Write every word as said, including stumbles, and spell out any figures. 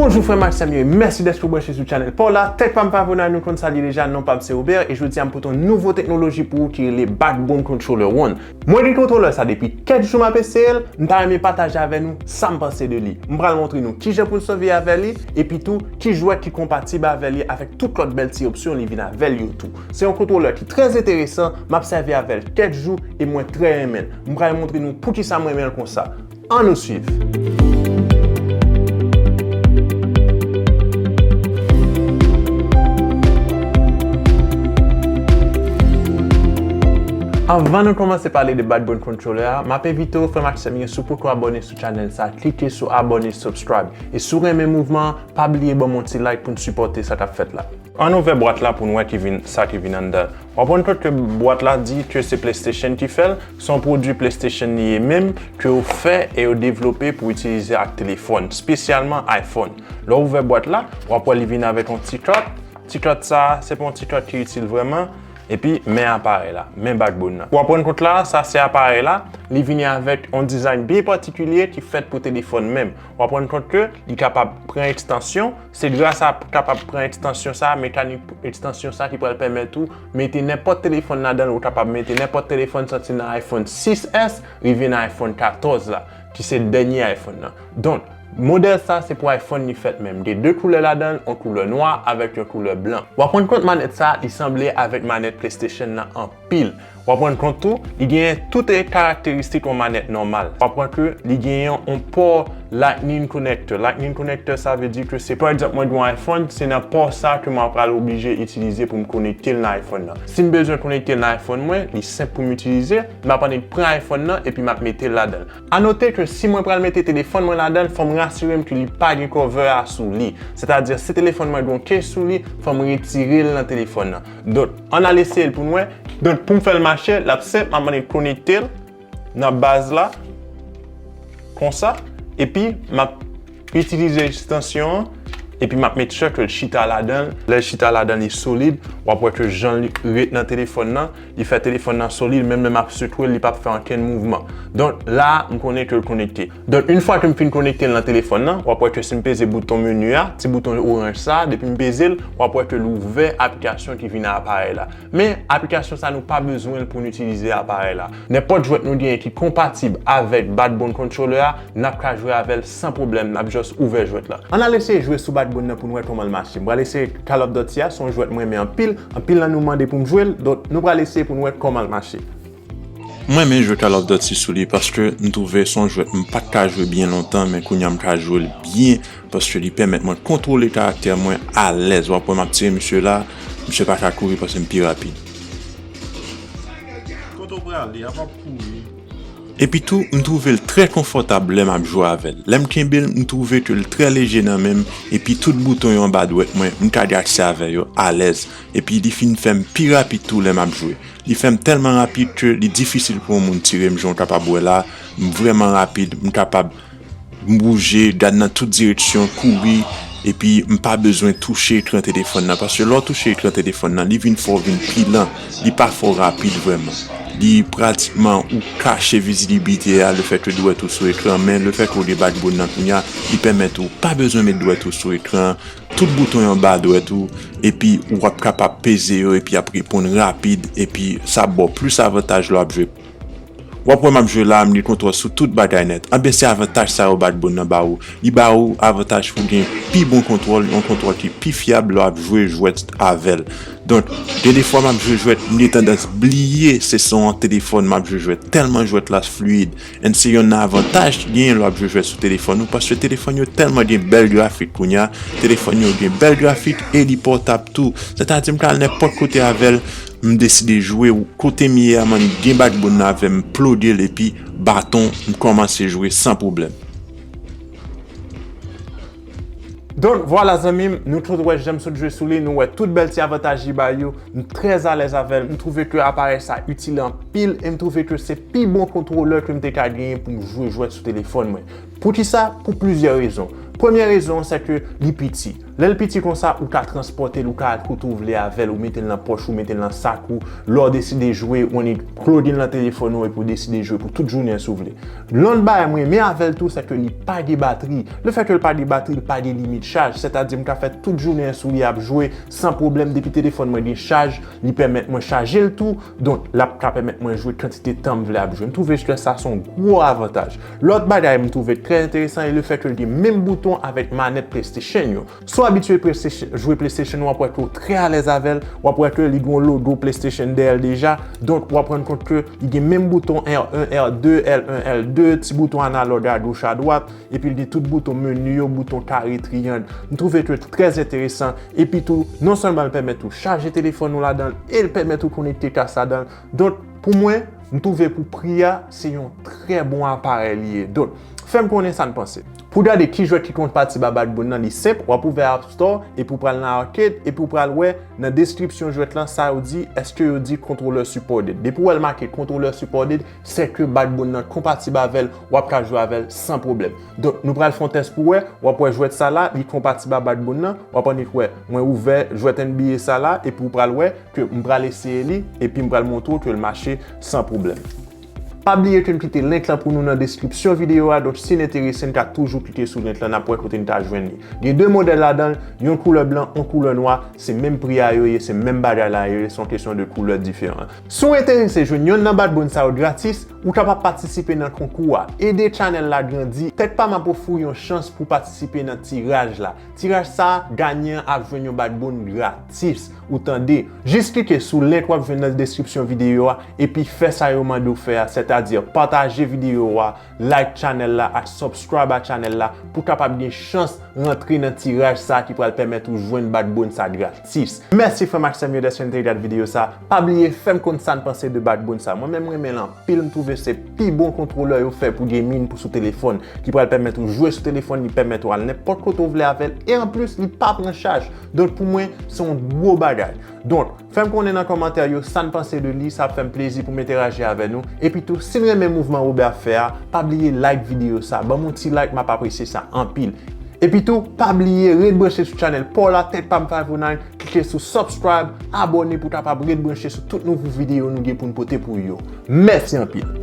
Bonjou frè m ak sè m yo, e mèsi dèske w branche sou channel pa w la. Tèt pa m pa voye, nou konn sa l ye deja, non pa m se Robert, e jodi a m pote yon nouvo teknoloji pou ou ki rele Backbone Controller One. Mwen gen kontwolè sa depi kèk jou m ap eseye l, m ta renmen pataje avè nou sa m panse de li. M pral montre nou kijan pou n sèvi avè li, epi tou ki jwèt ki konpatib avè li avèk tout lòt bèl ti opsyon li vin avè l yo tou. Se yon kontwolè ki trè enteresan, m ap sèvi avè l kèk jou e mwen trè renmen l. M pral montre nou poukisa m renmen l konsa. Ann nou swiv. Anvan nou kòmanse pale de Backbone Controller a, m ap envite w, frè m ak sè m yo, si w poko abòne sou channel sa, klike sou abòne, subscribe. E si w renmen mouvman an, pa bliye ban m yon ti like pou n sipòte sa k ap fèt la. Ann ouvè bwat la pou n wè ki vin, sa ki vin anndan. W ap rann kont ke bwat la di ke se PlayStation ki fè l, se yon pwodui PlayStation li ye menm, ke yo fè e yo devlope pou itilize ak telefòn, espesyalman iPhone. Lè w ouvè bwat la, w ap wè li vin avèk yon ti carte. Ti carte sa a, se pa yon ti carte ki itil vrèman, epi men aparèy la, men backbone nan. W ap rann kont la, sa se aparèy la, li vini avèk yon dizayn byen patikilye ki fèt pou telefòn menm. W ap rann kont ke li kapab pran ekstansyon, se gras a kapab pran ekstansyon sa, mekanik ekstansyon sa ki pral pèmèt ou mete nenpòt telefòn ladan l, ou kapab mete nenpòt telefòn soti nan iPhone sis S rive nan iPhone katòz la, ki se dènye iPhone nan. Donk, modèl sa se pou iPhone li fèt menm. Gen de koulè ladan l, yon koulè nwa avèk yon koulè blan. W ap rann kont manèt sa, li sanble avèk manèt PlayStation nan anpil. W ap rann kont tou, li genyen tout karakteristik yon manèt nòmal. W ap wè ke li genyen yon pò Lightning connector. Lightning connector, sa vle di ke se, pa egzanp, mwen gen yon iPhone, se nan pò sa ke mwen pral oblije itilize pou m konekte l nan iPhone nan. Si m bezwen konekte l nan iPhone mwen, li senp pou m itilize, m ap annik pran iPhone nan epi m ap mete l ladan l. A note ke si mwen pral mete telefòn mwen ladan l, fò m rasire m ke li pa gen cover a sou li. Sètadi, si telefòn mwen gen yon case sou li, fò m retire l nan telefòn nan. Donk, ann al eseye l pou n wè. Donk, pou m fè l mache, l ap senp, m ap annik konekte l nan baz la, konsa, epi m ap itilize ekstansyon an, epi m ap make sure ke l chita ladan l. Lè l chita ladan l, li solid, w ap wè ke jan li ret nan telefòn nan, li fè telefòn nan solid, menm lè m ap sekwe l, li p ap fè ankenn mouvman. Donk, la a, m konnen ke l konekte. Donk, yon fwa ke m fin konekte l nan telefòn nan, w ap wè ke si m peze bouton meni a, ti bouton oranj sa a, depi m peze l, w ap wè ke l ouvè aplikasyon ki vin ak aparèy la. Men, aplikasyon sa nou pa bezwen l pou n itilize aparèy la. Nenpòt jwèt nou genyen ki konpatib avèk Backbone Controller a, n ap ka jwe avè l san pwoblèm, n ap just ouvè jwèt la. Ann al eseye jwe sou Backbone nan pou n wè kòman l mache. M pral eseye Call of Duty a, se yon jwèt mwen renmen anpil. Anpil nan nou mande pou m jwe l, donk nou pral eseye pou n wè kòman l mache. Mwen renmen jwe Call of Duty sou li paske m twouve se yon jwèt m pa t ka jwe byen lontan, men kounye a m ka jwe l byen paske li pèmèt mwen kontwole karaktè mwen alèz. W ap wè m ap tire misye la, misye pa ka kouri paske m pi rapid. Kote w prale? Apa w ap kouri? Epi tou, m twouve l trè konfòtab lè m ap jwe avè l. Lè m kenbe l, m twouve ke l trè leje nan men m, epi tout bouton yo anba dwèt mwen, m ka gen aksè avè yo alèz. Epi li fin fè m pi rapid tou lè m ap jwe. Li fè m tèlman rapid ke li difisil pou yon moun tire m, jan w kapab wè la. M vrèman rapid, m kapab bouje, gad nan tout direksyon, kouri, epi m pa bezwen touche ekran telefòn nan, paske lè w touche ekran telefòn nan, li vin fè w vin pi lan, li pa fè w rapid vrèman. Li pratikman ou kache vizibilite a, lefètke dwèt ou sou ekran, men lefètke w gen backbone nan kounye a, li pèmèt ou pa bezwen met dwèt ou sou ekran, tout bouton yo anba dwèt ou, epi w ap kapab peze yo, epi y ap reponn rapid, epi sa ap ba w plis avantaj lè w ap jwe. W ap wè m ap jwe la, m gen kontwòl sou tout bagay nèt. Anben, se avantaj sa yo backbone nan ba ou. Li ba ou avantaj pou w gen pi bon kontwòl, yon kontwòl ki pi fyab lè w ap jwe jwèt avè l. Donk, gen de fwa m ap jwe jwèt, m gen tandans bliye se sou yon telefòn m ap jwe jwèt, tèlman jwèt la fluid. And se yonn nan avantaj ki genyen lè w ap jwe jwèt sou telefòn ou, paske telefòn yo tèlman gen bèl grafik kounye a, telefòn yo gen bèl grafik e li pòtab tou. Sètadi, m ka al nenpòt kote avè l, m deside jwe, kote m ye a, man, gen backbone nan avè m, m plug l epi baton, m kòmanse jwe san pwoblèm. Donk, vwala zanmi m, nou tout wè jan m sot jwe sou li, nou wè tout bèl ti avantaj li ba yo, m trè alèz avè l, m twouve ke aparèy sa itil anpil e m twouve ke se pi bon kontwolè ke m te ka genyen pou m jwe jwèt sou telefòn mwen. Poukisa? Pou plizyè rezon. Premyè rezon an, se ke li piti. Lè l piti konsa, ou ka transpòte l, ou ka al kote w vle avè l, ou mete l nan pòch ou, mete l nan sak ou, lè w deside jwe, ou annik plug in nan telefòn ou epi w deside jwe pou tout jounen si w vle. Lòt bagay mwen renmen avè l tou, se ke li pa gen batri. Lefètke l pa gen batri, li pa gen limit chaj, sètadi m ka fè tout jounen sou li ap jwe san pwoblèm, depi telefòn mwen gen chaj, li pèmèt mwen chaje l tou, donk l ap ka pèmèt mwen jwe kantite tan m vle ap jwe. M twouve ke sa se yon gwo avantaj. Lòt bagay m twouve trè enteresan e lefètke l gen menm bouton avèk manèt PlayStation yo. Si w abitye PlayStation, jwe PlayStation, w ap wè ke w trè alèz avè l, w ap wè ke li gen yon logo PlayStation dèyè l deja, donk w ap rann kont ke li gen menm bouton R un, R deux, L un, L deux, ti bouton analòg agoch adwat, epi l gen tout bouton meni yo, bouton kare, triyang. M twouve ke l trè enteresan, epi tou, non sèlman l pèmèt ou chaje telefòn ou ladan l, e l pèmèt ou konekte kas ladan l. Donk, pou mwen, m twouve pou pri a, se yon trè bon aparèy li ye. Donk, fè m konnen sa n panse. Pou gade ki jwèt ki konpatib a Bad Bunny nan, li senp, w ap ouvè App Store, epi w pral nan Arcade, epi w pral wè nan deskripsyon jwèt lan, sa yo di, èske yo di controller supported. Depi w wè l make controller supported, se ke Bad Bunny nan konpatib avè l, w ap ka jwe avè l san pwoblèm. Donk, nou pral fè yon tès pou wè, w ap wè jwèt sa la, li konpatib a Bad Bunny nan, w ap annik wè, mwen ouvè jwèt N B A sa la, epi w pral wè ke m pral eseye li, epi m pral montre w ke l mache san pwoblèm. Pa bliye ke m kite link lan pou nou nan deskripsyon videyo a, donk si n enterese, n ka toujou klike sou link lan, n ap wè kote n ka jwenn li. Gen de modèl ladan l, yon koulè blan, yon koulè nwa, se menm pri a yo ye, se menm bagay la yo ye, se yon kesyon de koulè diferan. Si w enterese jwenn yonn nan Bad Bunny sa yo gratis, ou kapab patisipe nan konkou a. Ede channel la grandi. Tèt pa m ap ofri w yon chans pou w patisipe nan tiraj la. Tiraj sa a, ganyan an ap jwenn yon Bad Bunny gratis. Ou tande? Jis klike sou link w ap jwenn nan deskripsyon videyo a, epi fè sa yo mande w fè a, sètadi pataje videyo a, like channel la ak subscribe a channel la pou w kapab gen chans rantre nan tiraj sa ki pral pèmèt ou jwenn Bad Bunny sa gratis. Mèsi frè m ak sè m yo dèske n te gade videyo sa. Pa bliye fè m konn sa n panse de Bad Bunny sa. Mwen menm m renmen l anpil, m twouve se pi bon kontrolè yo fè pou gaming pou sou telefòn, ki pral pèmèt ou jwe sou telefòn, li pèmèt ou al nenpòt kote w vle avè l, e anplis li pa pran chaj. Donk pou mwen, se yon gwo bagay. Donk, fè m konnen nan kòmantè yo sa n panse de li, sa ap fè m plezi pou m enteraji avè nou. Epi tou, si n renmen mouvman Robert ap fè a, pa bliye like videyo sa, ban m yon ti like, m ap apresye sa anpil. Epi tou, pa bliye ret branche sou channel pa w la, Tèt pa m five oh nine, klike sou subscribe, abòne pou w kapab ret branche sou tout nouvo videyo nou gen pou n pote pou yo. Mèsi anpil!